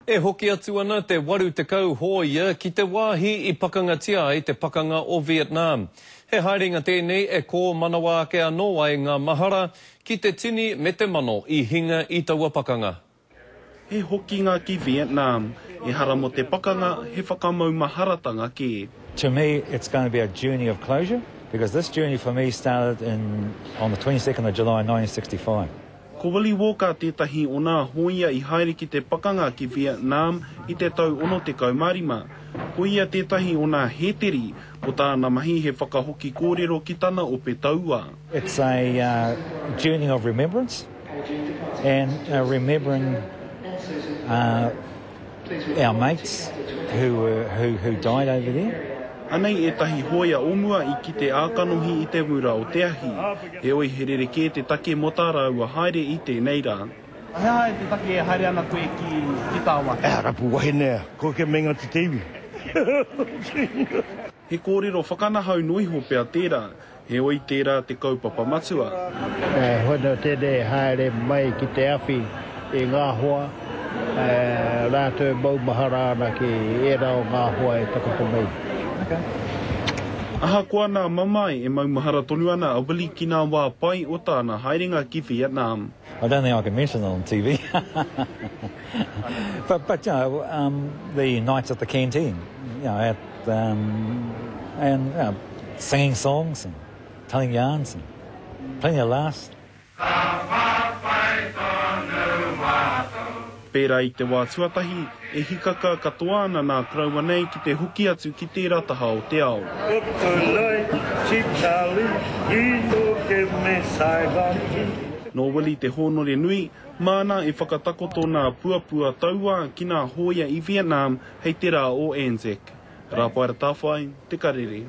E hoki atu ana te 80 hōia ki te wāhi i pakangatia ai te pakanga o Vietnam. He haerenga tēnei e kōmanawa ake anō ai ngā mahara ki te tini me te mano i hinga i taua pakanga. He hokinga ki Vietnam. Ehara mō te pakanga, he whakamaumaharatanga kē. To me it's going to be a journey of closure because this journey for me started in on the 22nd of July 1965. Ko Willie Walker tētahi o nā hōia i haere ki te pakanga ki Vietnam i te tau 65. Ko ia tētahi o nā hēteri, ko tāna mahi he whakahoki kōrero ki tana ope tauā. It's a journey of remembrance and remembering our mates who were who who died over there. Anei ētahi hōia o mua i kite ā-kanohi i te mura o te ahi. Heoi he rerekē te take mō tā rāua haere i tēnei rā. He aha e te take e haere ana koe ki ki tāwāhi? He rapu wahine a koe kia meinga te te iwi. He kōrero whakanahau noa iho pea tērā, heoi tērā te kaupapa matua. He whenua tēnei e haere mai ki te awhi i ngā hoa, rātou e maumahara ana ki ērā o ngā hoa e takoto nei. Ahakoa nā mamae, e maumahara tonu ana a Willie ki ngā wā pai o tāna haerenga ki Vietnam. I don't think I can mention it on TV. but, but you know, um, the nights at the canteen, you know, at, um, and you know, singing songs and telling yarns and plenty of laughs. Pērā i te wā tuatahi, e hikaka katoa ana nā koroua nei ki te hoki atu ki tērā taha o te ao. Nō Willie te hōnore nui, māna e whakatakoto nā puapua tauā ki nā hōia i Vietnam hei te rā o Anzac. Rāpaera Tāwhai, Te Karere.